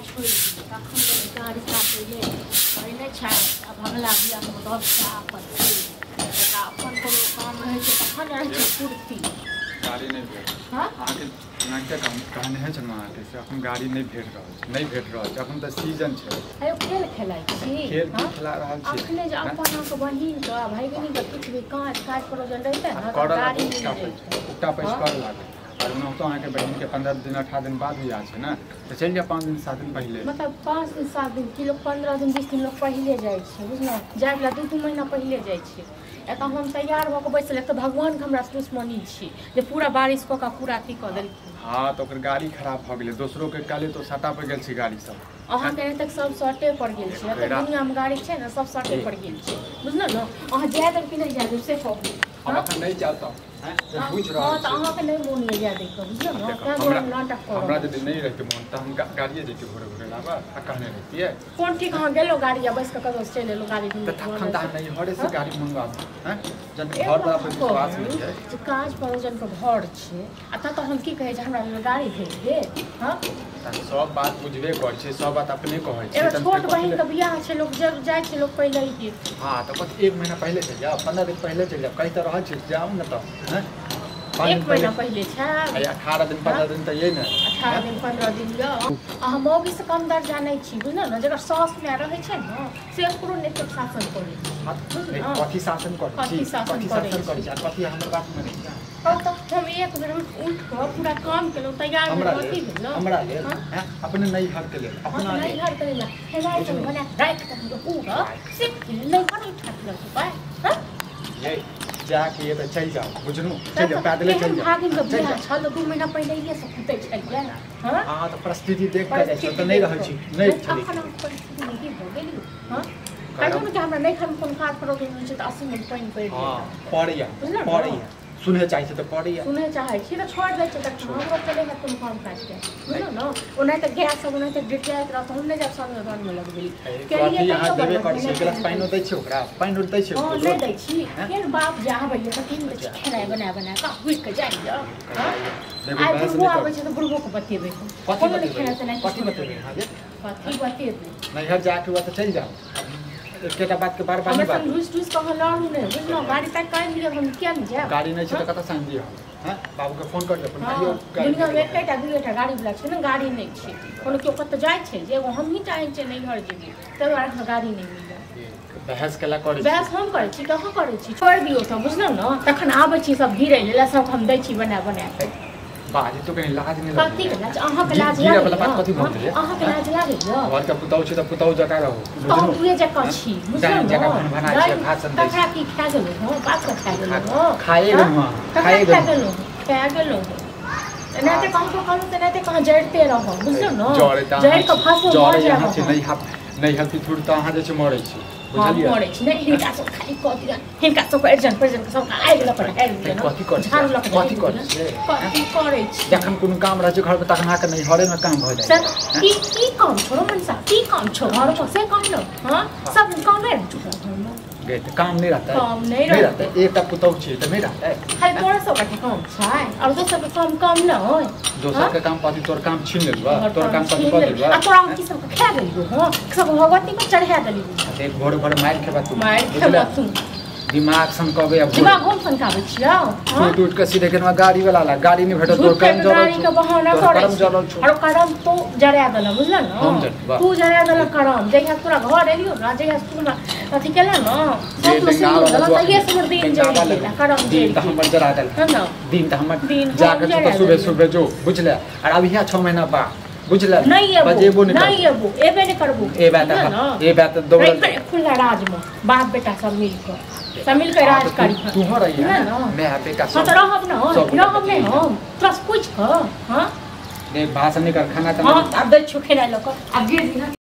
छोड़ि दियौ तखन गाड़ी काटै नहि छै। आब भगला बियाहमे दसटा अपन अपन कोनो काम रहै छै तखन रहै छै फुर्ती। गाड़ी नहि भेट अहाँके एनाहिते कहने है छलहुँ अहाँके से अखन गाड़ी नहि भेट रहल छै, नहि भेट रहल छै, अखन तऽ सीजन छै। आयो खेल खेलाइ छी, खेल की खेला रहल छी? अखने जे अपन अहाँके बहिनके भगिनीके किछु भी काज काज परोजन रहितै ने तऽ गाड़ी मिल जैतै, उकटा पैस कर लागै। और ओनाहितो अहाँके बहिनके 15 दिन 18 दिन बाद बियाह छै ने, तऽ चलि जाउ 5 दिन 7 दिन पहिले। मतलब 5 दिन 7 दिन की लोक 15 दिन 20 दिन लोक पहिले जाइ छै, बुझलहुँ? जाइवला 2-2 महीना पहिले जाइ छै। एतऽ हम तैयार भऽ कऽ बैसल, एक तऽ भगवानके हमरा दुश्मनी छी जे पूरा बारिश कऽ कऽ पूरा अथी कऽ देलखिन। हाँ तऽ ओकर गाड़ी खराब भऽ गेलै, दोसरोके काल्हि तऽ सटा पर गेल छै गाड़ी सब। अहाँके एतऽ तक सब सटे पर गेल छै, एतऽ दुनिआमे गाड़ी छै ने सब सटे पर गेल छै, बुझलहुँ ने? अहाँ जाय देब कि नहि जाय देब से कहू। हम अखन नहि जायब तऽ हाँ तऽ अहाँके नहि मोन यऽ जाय दैके, बुझलहुँ ने? ताहि दुआरे नाटक कऽ हमरा यदि नहि रहितै मोन तऽ हम गाड़िए जैतै भोरे भोरे लाबऽ आ कहने रहितियै। कोन ठीक अहाँ गेलहुँ गाड़ी आ बैस कऽ कतहु चलि एलहुँ गाड़ी तऽ तखन तऽ अहाँ नैहरे से गाड़ी मंगवाबू। हैं जब घर वाला पर विश्वास नहि है जे काज परोजनके घर छै आ ततऽ हम की कहै छै हमरा लेल गाड़ी भेज दे। हाँ सब बात बुझबे करै छै, सब बात अपने कहै छै। एगो छोट बहिनके बियाह छै, लोक जब जाइ छै लोक पहिले ही। हाँ तऽ कथी 1 महीना पहिले चलि जाउ, 15 दिन पहिले चलि जाउ, कहि तऽ रहल छी जाउ ने तऽ। हैं 1 महीना पहिले छै, 18 दिन 15 दिन तऽ ये ने, 18 दिन 15 दिन यऽ। अहाँ मौगीसँ कम दर्जा नहि छी, बुझलहुँ ने? जकर सास माय रहै छै ने से ओकरो नहि एतेक शासन करै छै। कथी शासन करै छी? कथी शासन करै छी? कथी हमर बात मानै छी? तऽ हम एक बेर उठि कऽ पूरा काम केलहुँ, तैयार अथी भेलहुँ। हमरा लेल अपने नैहरके लेल, अपना नैहरके लेल खेनाइ सब बना राखि देलहुँ पूरा, से नैहर नहि ठाकलक उपाय। हँ जाके ये तऽ चलि जाउ, बुझलहुँ? चलि जाउ पैदले चलि जाउ। भागिनके बियाह छल तऽ 2 महीना पहिलैये से कुटै छलियै। हँ हँ तऽ परिस्थिति देख कऽ जाइ छी, तऽ नहि रहै छी, नहि छलै। अखन परिस्थिति की भऽ गेल? हँ कहियो ने कि हमरा नैहरमे कोनो काज परोजन होइ छै तऽ 80 मन पानि पड़ि जाइए। पड़ैए पड़ैए, सुनै चाहै छै तऽ पड़ैए, सुनै चाहै छी तऽ छोड़ि दै छै। तखन हमरो चलै हैत कोनो काम काजके, बुझलहुँ ने? ओनाहिते गाय सब ओनाहिते डिटियाइत रहत, हम नहि जायब संगे घरमे लगबै। कथी अहाँ देबे करै छी? एक गिलास पानिओ दै छी ओकरा? पानि दै छी? हँ नहि दै छी। फेर बाप जे आबैए तऽ की दै छी खेनाइ बना बना कऽ हुकि कऽ जाइए। आइ बुढ़बो आबै छै तऽ बुढ़बोके बतेबै कोनो नहि खेनाइ तेनाइ। कथी बतेबै? कथी बतेबै? नैहर जाके हुआ तऽ चलि जाउ, एकेटा बात के बार बार हमरा संग घुसि घुसि कऽ अहाँ लड़ू नहि, बुझलहुँ? गाड़ी तक आनि दिअ, हम किया नहि जायब? गाड़ी नहि छै तऽ कतऽसँ आनि दिअ? हँ बाबूके फोन कर अपन कहियो। दुनिआमे 1टा 2टा गाड़ी वला छै ने, गाड़ी नहि छै कोनो, केओ कतऽ जाइ छै जे एगो हमहीँ चाहै छियै नैहर जेबै, ताहि दुआरे हमरा गाड़ी नहि मिलल। बहस केला करै छी? बहस हम करै छी तऽ अहाँ करै छी? छोड़ि दियौ तऽ, बुझलहुँ ने? तखन आबै छी सब गिरै लेल, सबके हम दै छी बना बना कऽ। बाजी तो कहीं लाज नहीं लगै? कथी के लाज? अहाँके लाज लागैए? अहाँके लाज लागैए? घरके पुतहु छै तऽ पुतहु जकाँ रहू, बुझलहुँ? तुए जकाँ छी, बुझलहुँ ने? तकरा की खा गेलहुँ हँ? बापके खा गेलहुँ हँ? खाए गेलहुँ, खाए गेलहुँ, खा गेलहुँ। एनाहिते कहाँ कहलहुँ तऽ एनाहिते कहाँ जड़िते रहब, बुझलहुँ ने? जड़ि कऽ फसो मर जायब। नैहर पिथुर तऽ अहाँ जे छै मरै छी, बुझलियै? मरै छी नहि, हिनका सब खाली कऽ दिअ, हिनका सबके अरिजन परिजनके सबके आगि लऽ कऽ ढारि दिअ। कथी करै झाड़ू लऽ कऽ कथी करै छियै? कथी करै छी? जखन कोनो काम रहै छै घरमे तखन अहाँके नैहरेमे काम भऽ जाइ छै। की की काम छौ मनसा? की काम छौ घरमे से कह ने? हँ सब कामे रहै छौ घरमे। गे तऽ काम नहि रहतै? काम नहि रहतै, एकटा पुतहु छियै तऽ नहि रहतै? खाली तोरा सबके काम छै आओर दोसरके काम काम नहि होइ। दोसरके काम कथी? तोर काम छीन लेलबा, तोर काम कथी कऽ देलबा? आ तोरा की सबके खा गेलियौ? हँ सब भगवतीके चढ़ा देलियौ। देख भोरे भोरे मारि खेबा तू, मारि खेबा तू। दिमाग सनकबै अब, दिमाग हम सनकाबै छियौ? टूट टूट के सीधे केना गाड़ी वाला ला गाड़ी नहि भेटत, तोर करम जरल गाड़ी के बहाना करै छौ। और करम तो जरा देला, बुझल ने? तू जरा देला करम। जहिया तोरा घर एलियौ ने, जहिया तू हमरा अथी केला ने, सब तू सिंदूर देला, तहिया से हमर दिन जरि गेल, करम दिन तऽ हमर जरा देल है ने। दिन तऽ हमर जाके तू तऽ सुबह सुबह जो, बुझले? और अब यहाँ 6 महीना बाद, बुझले? नहीं बजेबो नहीं एबो, एबे नहीं करबो। ए बात ए बात दौड़ल खुला राज में बाप बेटा सब मिल कऽ सब मिल कऽ राज करी। तू हो रही है ना? मैं बेटा सब तऽ रहब ना, रहब नहीं हम तोरा से पूछ कऽ। हाँ देख भाषण नहीं कर, खाना हाँ आब दै छियौ खेनाइ लऽ कऽ, आब गिर।